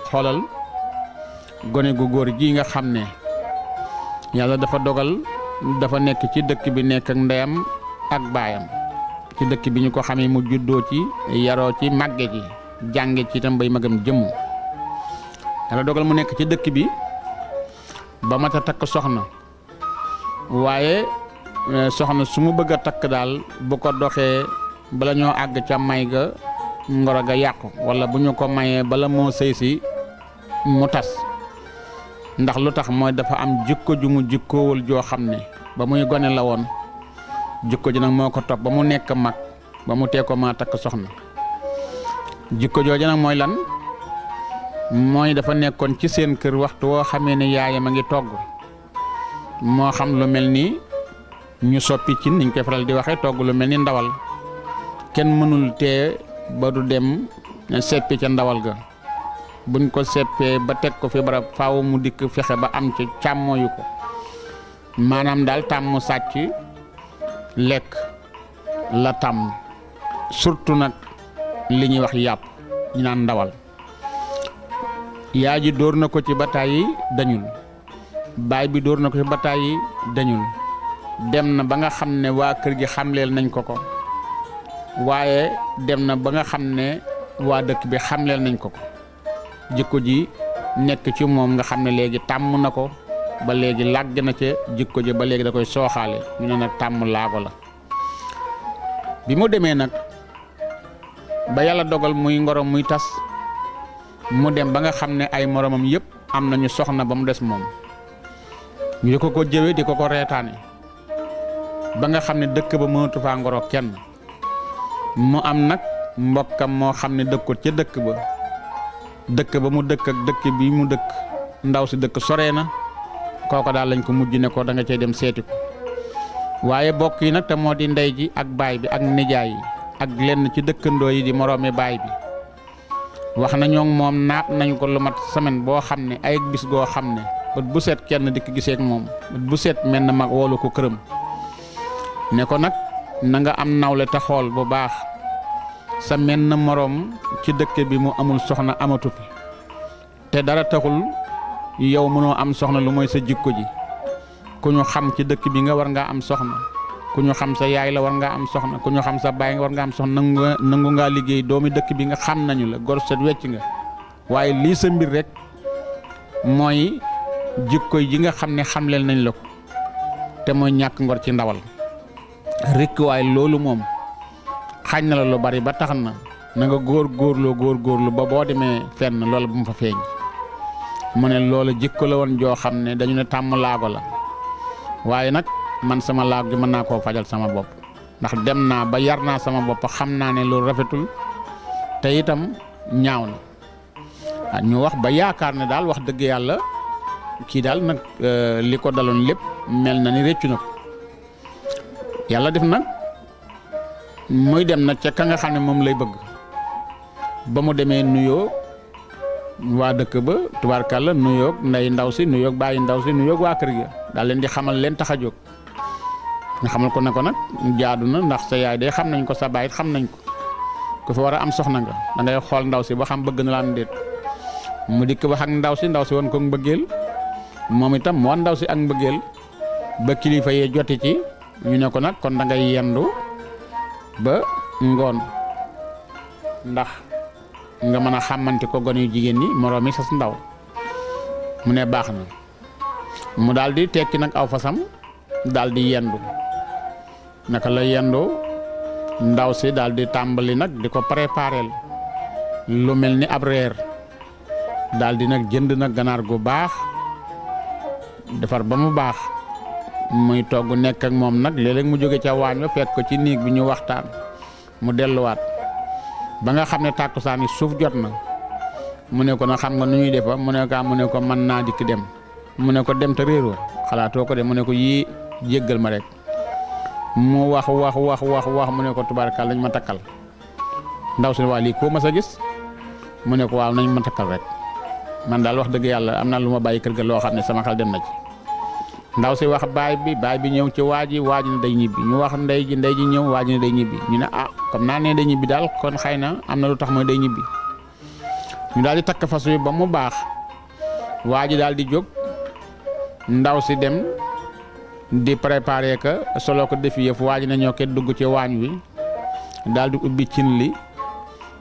xoolal gone gu góor gi nga xam ne yàlla dafa dogal dafa nekk ci dëkk bi nekk ak ndeyam ak baayam ci dëkk bi ñu ko xamee mu juddoo ci yaroo ci màgge ci jànge ci itam bay magam jëmm yàlla dogal mu nekk ci dëkk bi ba mat a takk soxna waaye soxna su mu bëgg a takk daal bu ko doxee bala ñoo àgg ca may ga ngoro ga yàqu wala bu ñu ko mayee bala moo sëy si mu tas ndax lu tax mooy dafa am jikko ju mu jikkoowul joo xam ne ba muy gone la woon jikko ji nag moo ko topp ba mu nekk mag ba mu tee ko maa takk soxna jikko jooju nag mooy lan mooy dafa nekkoon ci seen kër waxtu woo xamee ne yaayam a ngi togg moo xam lu mel ni ñu soppi ci niñ koy faral di waxee togg lu mel ni ndawal kenn mënul tee ba du dem seppi ca ndawal ga buñ ko seppee ba teg ko fi barab faaw mu dikk fexe ba am ci càmmooyu ko maanaam daal tàmm sàcc lekk la tàmm surtout nag li ñuy wax yàpp ñu naan ndawal yaay ji dóor na ko ci bataay yi dañul baay bi dóor na ko ci bataay yi dañul dem na ba nga xam ne waa kër gi xamleel nañ ko ko waaye dem na ba nga xam ne waa dëkk bi xamleel nañ ko ko jikko ji nekk ci moom nga xam ne léegi tàmm na ko ba léegi làgg na ca jikko ji ba léegi da koy sooxaale ñu ne nag tàmm laago la bi mu demee nag ba yàlla dogal muy ngoro muy tas mu dem ba nga xam ne ay moromam yëpp am nañu soxna ba mu des moom ñu di ko jëwe di ko reetaane ba nga xam ne dëkk ba mënatu faa ngoro kenn mu am nag mbokkam moo xam ne dëkkut ca dëkk ba mu dëkk ak dëkk bi mu dëkk ndaw si dëkk sore na kooko daal lañ ko mujj ne ko da nga cey dem seeti ko waaye bokk yi nag te moo di ndey ji ak baay bi ak nijaay yi ak lenn ci dëkkandoo yi di moroomi baay bi wax nañoo moom naat nañ ko lu mat semaine boo xam ne ay bis goo xam ne bët bu set kenn dikk gisee ak moom bët bu set mel na mag woolu ko këram ne ko nag na nga am nawle te xool bu baax sa menn moroom ci dëkk bi mu amul soxna amatu fi te dara taxul yow mënoo am soxna lu mooy sa jikko ji ku ñu xam ci dëkk bi nga war ngaa am soxna ku ñu xam sa yaay la war ngaa am soxna ku ñu xam sa baay nga war nga am soxna nangu ngaa liggéey doomi dëkk bi nga xam nañu la gor set wecc nga waaye lii sa mbir rek mooy jikko ji nga xam ne xamleel nañ la ko te mooy ñàkk ngor ci ndawal rekk waaye loolu moom xañ na la lu bari ba tax na nga góorgóorlu ba boo demee fenn loolu bu mu fa feeñ mu ne loolu jikko la woon joo xam ne dañu ne tàmm laago la waaye nag man sama laago gi mën naa koo fajal sama bopp ndax dem naa ba yar naa sama bopp xam naa ne loolu rafetul te itam ñaaw na ñu wax ba yaakaar ne daal wax dëgg yàlla kii daal nag li ko daloon lépp mel na ni réccu na ko yàlla def nag muy dem nag ca ka nga xam ne moom lay bëgg ba mu demee nuyoo waa dëkk ba tubaarkàlla nuyoog nday ndaw si nuyoog bàyyi ndaw si nuyoog waa kër gi daal leen di xamal leen tax a jóg nga xamal ko ne ko nag jaadu na ndax sa yaay day xam nañ ko sa baay xam nañ ko ku fi war a am soxna nga da ngay xool ndaw si ba xam bëgg na laan déet mu dikk wax ak ndaw si woon ko mbëggeel moom itam mu wan ndaw si ak mbëggeel ba kilifa yee joti ci ñu ne ko nag kon da ngay yendu ba ngoon ndax nga mën a xàmmante ko gone yu jigéen ñi moroom yi sas ndaw mu ne baax na mu daal di tekki nag aw fasam daal di yendu naka la yendoo ndaw si daal di tàmbali nag di ko prépareel lu mel ni ab reer daal di nag jënd nag ganaar gu baax defar ba mu baax muy togg nekk ak moom nag léeg-léeg mu jóge ca waañ ba fekk ko ci néeg bi ñu waxtaan mu delluwaat ba nga xam ne tàkkusaan yi suuf jot na mu ne ko na xam nga nu ñuy defa mu ne ko mën naa dikk dem mu ne ko dem te réeroo xalaatoo ko de mu ne ko yii jéggal ma rek mu wax mu ne ko tubaarkal nañ ma takkal ndaw si waa lii koo mas a gis mu ne ko waaw nañ ma takkal rek man daal wax dëgg yàlla am na lu ma bàyyi kër ga loo xam ne sama xel dem na ci ndaw si wax baay bi ñëw ci waa ji ne day ñibbi ñu wax ndey ji ñëw waa ji ne day ñibbi ñu ne comme naa ne day ñibbi daal kon xëy na am na lu tax mooy day ñibbi ñu daal di takk fas wi ba mu baax waa ji daal di jóg ndaw si dem di préparer ka solo ko defi yëf waa ji na ñoo ke dugg ci waañ wi daal di ubbi cin li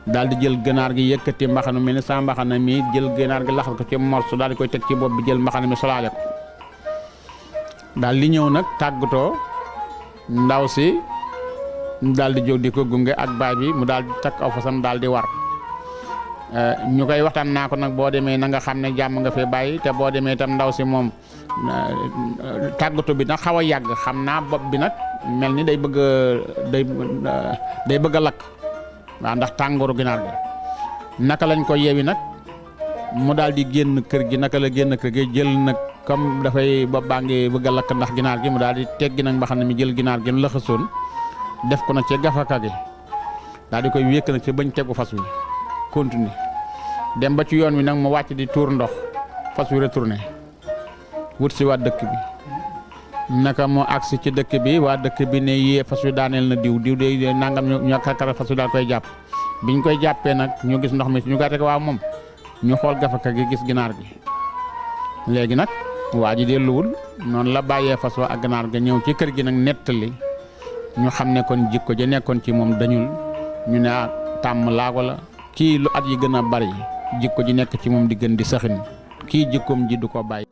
daal di jël ganaar gi yëkkati mbaxana mi ne sa mbaxana mi jël ganaar gi laxal ko ci morso daal di koy teg ci bopp bi jël mbaxana mi solaale ko daal di ñëw nag tàggatoo ndaw si daal di jóg di ko gunge ak baay bi mu daal di takk aw fasam daal di war ñu koy waxtaan naa ko nag boo demee na nga xam ne jàmm nga fee bàyyi te boo demee itam ndaw si moom tàggatu bi nag xaw a yàgg xam naa bopp bi nag mel ni day bëgg day bëgg a lakk waaw ndax tàngooru ginaar gi naka lañ ko yeewi nag mu daal di génn kër gi naka la génn kër gi jël nag comme dafay bopp baa ngi bëgg a lakk ndax ginaar gi mu daal di teggi nag mbaxana mi jël ginaar gi la xësoon def ko nag ci gafaka gi daal di koy wékk nag ci bañ tegu fas wi continuer dem ba ci yoon wi nag mu wàcc di tuur ndox fas wi retourné wut si waa dëkk bi naka moo agsi ci dëkk bi waa dëkk bi ne yee fas wi daaneel na diw de nangam ñu karkara fas wi daal koy jàpp biñ koy jàppee nag ñu gis ndox mi ñu gàtte ko waaw moom ñu xool gafaka gi gis ginaar gi léegi nag waa ji delluwul noonu la bàyyee fas wa ak ginaar ga ñëw ci kër gi nag nettali ñu xam ne kon jikko ja nekkoon ci moom dañul ñu ne tàmm laago la kii lu at yi gën a bari jikko ji nekk ci moom di gën di saxin kii jikkoom ji du ko bàyyi